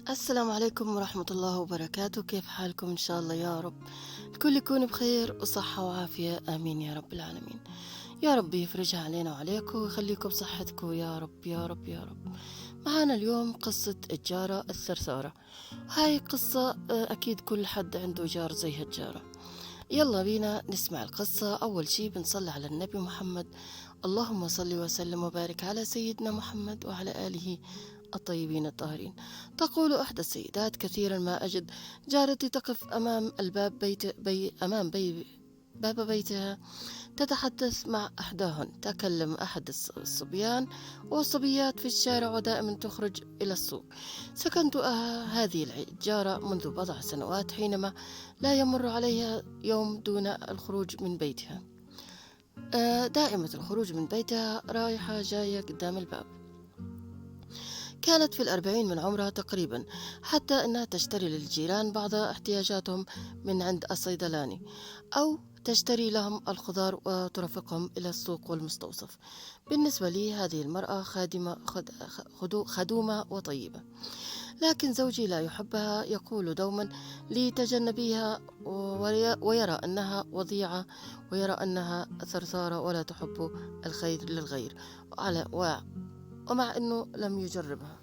السلام عليكم ورحمة الله وبركاته. كيف حالكم؟ إن شاء الله يا رب الكل يكون بخير وصحة وعافية، آمين يا رب العالمين. يا رب يفرجها علينا وعليكم ويخليكم بصحتكم يا رب يا رب يا رب. معانا اليوم قصة الجارة الثرثارة. هاي قصة أكيد كل حد عنده جار زي هالجارة. يلا بينا نسمع القصة. أول شي بنصلي على النبي محمد، اللهم صل وسلم وبارك على سيدنا محمد وعلى آله الطيبين الطاهرين. تقول إحدى السيدات: كثيرا ما أجد جارتي تقف أمام الباب بيت بي أمام بي باب بيتها تتحدث مع أحداهن، تكلم أحد الصبيان والصبيات في الشارع، ودائما تخرج إلى السوق. سكنت هذه الجارة منذ بضع سنوات، حينما لا يمر عليها يوم دون الخروج من بيتها. دائمة الخروج من بيتها، رايحة جاية قدام الباب. كانت في 40 من عمرها تقريبا، حتى أنها تشتري للجيران بعض احتياجاتهم من عند الصيدلاني، أو تشتري لهم الخضار وترافقهم إلى السوق والمستوصف. بالنسبة لي هذه المرأة خادمة خدومة وطيبة، لكن زوجي لا يحبها، يقول دوما لي تجنبيها، ويرى أنها وضيعة، ويرى أنها ثرثارة ولا تحب الخير للغير، ومع أنه لم يجربها.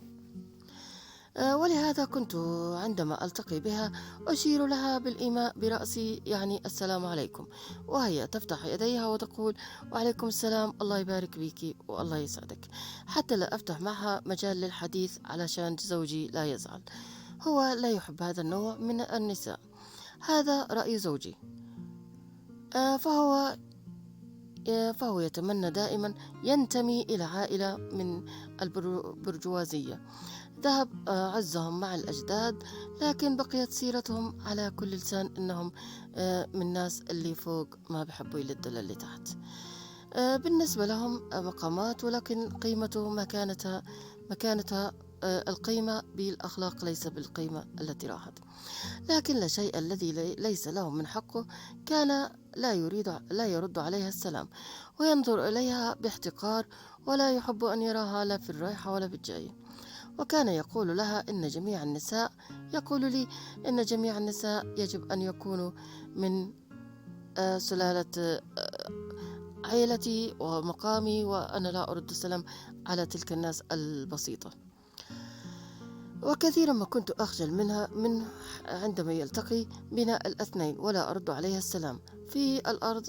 ولهذا كنت عندما ألتقي بها أشير لها بالإيماء برأسي، يعني السلام عليكم، وهي تفتح يديها وتقول وعليكم السلام، الله يبارك بيكي والله يسعدك، حتى لا أفتح معها مجال للحديث علشان زوجي لا يزعل. هو لا يحب هذا النوع من النساء، هذا رأي زوجي. فهو يتمنى دائما ينتمي إلى عائلة من البرجوازية، ذهب عزهم مع الأجداد، لكن بقيت سيرتهم على كل لسان أنهم من الناس اللي فوق ما بحبوا يلدوا للي تحت. بالنسبة لهم مقامات، ولكن قيمته مكانتها القيمة بالأخلاق ليس بالقيمة التي راحت. لكن لا شيء الذي ليس له من حقه، كان لا يرد عليها السلام، وينظر إليها باحتقار، ولا يحب أن يراها لا في الرايحة ولا في الجاية. وكان يقول لها إن جميع النساء، يقول لي إن جميع النساء يجب أن يكونوا من سلالة عائلتي ومقامي، وأنا لا أرد السلام على تلك الناس البسيطة. وكثيرا ما كنت أخجل منه عندما يلتقي بنا الاثنين ولا أرد عليها السلام. في الأرض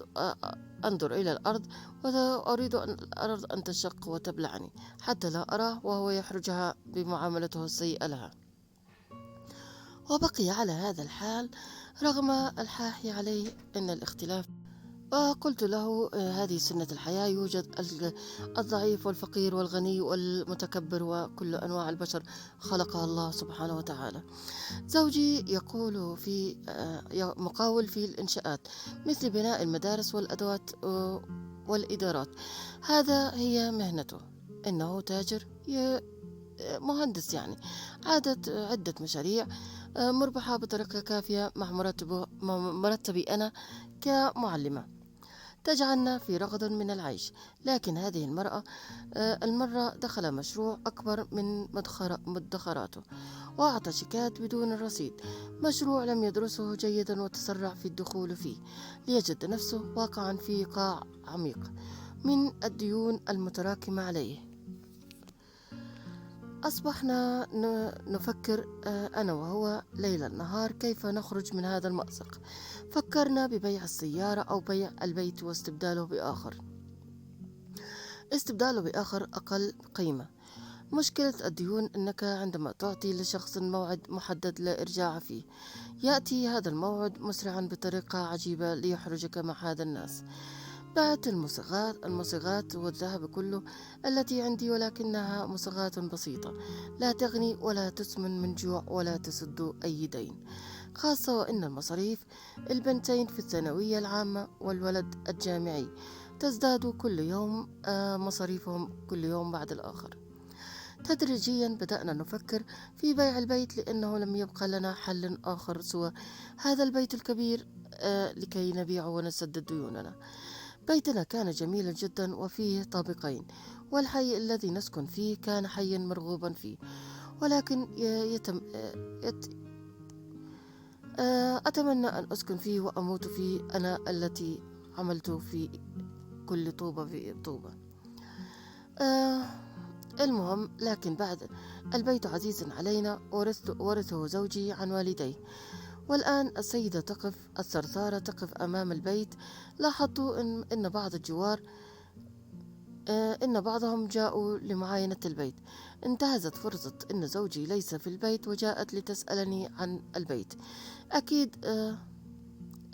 أنظر إلى الأرض وأريد أن الأرض أن تشق وتبلعني حتى لا أراه وهو يحرجها بمعاملته السيئة لها. وبقي على هذا الحال رغم الحاحي عليه إن الاختلاف. وقلت له هذه سنة الحياة، يوجد الضعيف والفقير والغني والمتكبر وكل أنواع البشر خلقها الله سبحانه وتعالى. زوجي يقول في مقاول في الإنشاءات مثل بناء المدارس والأدوات والإدارات، هذا هي مهنته، إنه تاجر مهندس، يعني عادت عدة مشاريع مربحة بطريقة كافية مع مرتبي أنا كمعلمة تجعلنا في رغد من العيش. لكن هذه المرأة المرة دخل مشروع أكبر من مدخراته وأعطى شيكات بدون الرصيد، مشروع لم يدرسه جيدا وتسرع في الدخول فيه ليجد نفسه واقعا في قاع عميق من الديون المتراكمة عليه. أصبحنا نفكر أنا وهو ليلا نهار كيف نخرج من هذا المأزق. فكرنا ببيع السيارة أو بيع البيت واستبداله بآخر، استبداله بآخر أقل قيمة. مشكلة الديون أنك عندما تعطي لشخص موعد محدد لا إرجاع فيه، يأتي هذا الموعد مسرعا بطريقة عجيبة ليحرجك مع هذا الناس. بعت المصاغات والذهب كله التي عندي، ولكنها مصاغات بسيطة لا تغني ولا تسمن من جوع ولا تسد أي دين، خاصة وإن المصاريف البنتين في الثانوية العامة والولد الجامعي تزداد كل يوم، مصاريفهم كل يوم بعد الآخر. تدريجيا بدأنا نفكر في بيع البيت لأنه لم يبقى لنا حل آخر سوى هذا البيت الكبير لكي نبيعه ونسدد ديوننا. بيتنا كان جميلا جدا وفيه طابقين، والحي الذي نسكن فيه كان حيا مرغوبا فيه، ولكن أتمنى أن أسكن فيه وأموت فيه، أنا التي عملت في كل طوبة في طوبة. المهم، لكن بعد البيت عزيز علينا، ورثه زوجي عن والديه، والآن السيدة تقف، الثرثارة تقف أمام البيت. لاحظت إن بعض الجوار، إن بعضهم جاءوا لمعاينة البيت. انتهزت فرصة إن زوجي ليس في البيت وجاءت لتسألني عن البيت. أكيد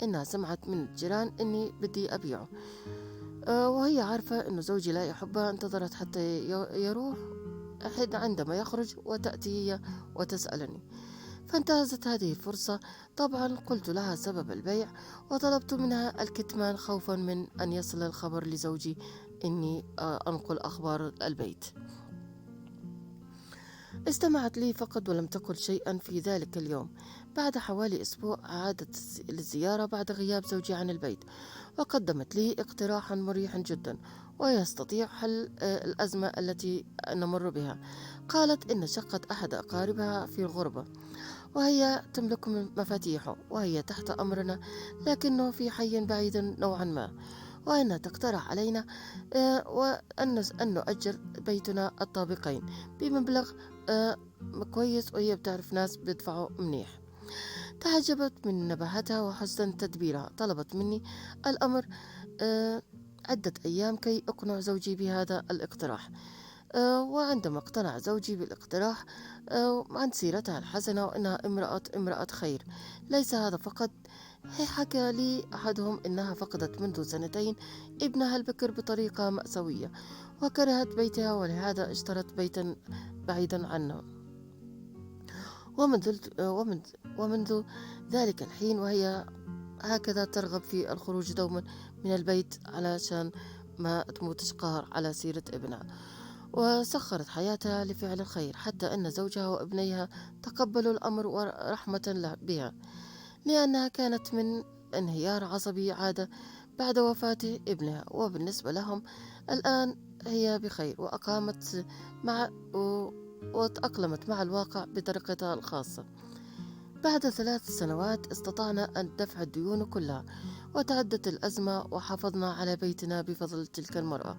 إنها سمعت من الجيران إني بدي أبيعه، وهي عارفة إنه زوجي لا يحبها. انتظرت حتى يروح أحد عندما يخرج وتأتي هي وتسألني، فانتهزت هذه الفرصة. طبعا قلت لها سبب البيع وطلبت منها الكتمان خوفا من أن يصل الخبر لزوجي إني أنقل أخبار البيت. استمعت لي فقط ولم تقل شيئا في ذلك اليوم. بعد حوالي أسبوع عادت للزيارة بعد غياب زوجي عن البيت، وقدمت لي اقتراحا مريحا جدا ويستطيع حل الأزمة التي نمر بها. قالت إن شقة أحد أقاربها في الغربة وهي تملك مفاتيحه وهي تحت أمرنا، لكنه في حي بعيد نوعا ما، وأنها تقترح علينا وأن نؤجر بيتنا الطابقين بمبلغ كويس، وهي بتعرف ناس بيدفعوا منيح. تعجبت من نباهتها وحسن تدبيرها. طلبت مني الأمر عدة أيام كي أقنع زوجي بهذا الاقتراح، وعندما اقتنع زوجي بالاقتراح عن سيرتها الحسنة وأنها امرأة خير. ليس هذا فقط، حكى لي أحدهم أنها فقدت منذ سنتين ابنها البكر بطريقة مأساوية وكرهت بيتها، ولهذا اشترت بيتا بعيدا عنه. ومنذ ذلك الحين وهي هكذا ترغب في الخروج دوما من البيت علشان ما تموتش قهر على سيرة ابنها. وسخرت حياتها لفعل الخير، حتى أن زوجها وابنيها تقبلوا الأمر ورحمة بها، لأنها كانت من انهيار عصبي عادة بعد وفاة ابنها، وبالنسبة لهم الآن هي بخير وأقامت مع وتأقلمت مع الواقع بطريقتها الخاصة. بعد 3 سنوات استطعنا أن ندفع الديون كلها، وتعدت الأزمة وحافظنا على بيتنا بفضل تلك المرأة.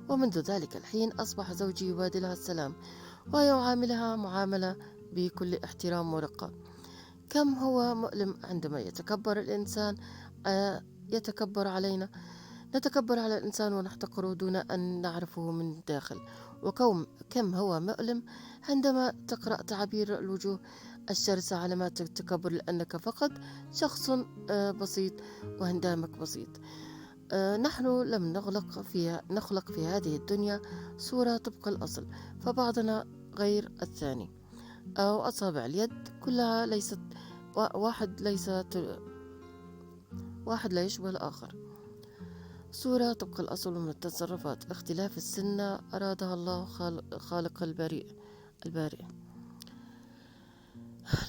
ومنذ ذلك الحين أصبح زوجي يبادلها السلام ويعاملها معاملة بكل احترام ورقة. كم هو مؤلم عندما يتكبر الإنسان، يتكبر علينا، نتكبر على الإنسان ونحتقره دون أن نعرفه من الداخل. وكم هو مؤلم عندما تقرأ تعابير الوجوه الشرسة علامات التكبر، لأنك فقط شخص بسيط وهندامك بسيط. نحن لم نخلق في هذه الدنيا صورة طبق الأصل، فبعضنا غير الثاني، أو أصابع اليد كلها ليست واحد، ليست واحد لا يشبه الآخر. صورة طبق الأصل من التصرفات. اختلاف السنة أرادها الله خالق البارئ.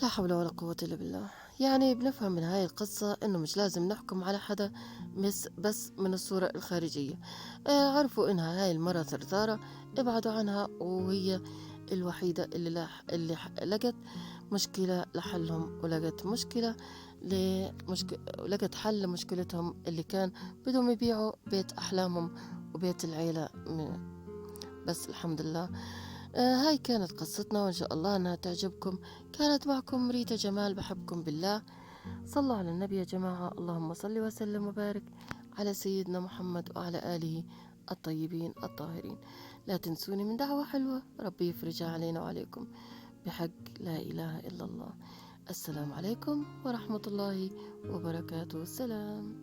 لا حول ولا قوة إلا بالله. يعني بنفهم من هاي القصة إنه مش لازم نحكم على حدا بس من الصورة الخارجية. عرفوا إنها هاي المرة ثرثارة، ابعدوا عنها، وهي الوحيدة اللي لقت مشكلة لحلهم، ولقت مشكلة ولقت حل لمشكلتهم اللي كان بدهم يبيعوا بيت أحلامهم وبيت العيلة. بس الحمد لله. هاي كانت قصتنا، وإن شاء الله أنها تعجبكم. كانت معكم ريتا جمال، بحبكم بالله. صلوا على النبي يا جماعة. اللهم صل وسلم وبارك على سيدنا محمد وعلى آله الطيبين الطاهرين. لا تنسوني من دعوة حلوة، ربي يفرجها علينا وعليكم بحق لا إله إلا الله. السلام عليكم ورحمة الله وبركاته. السلام.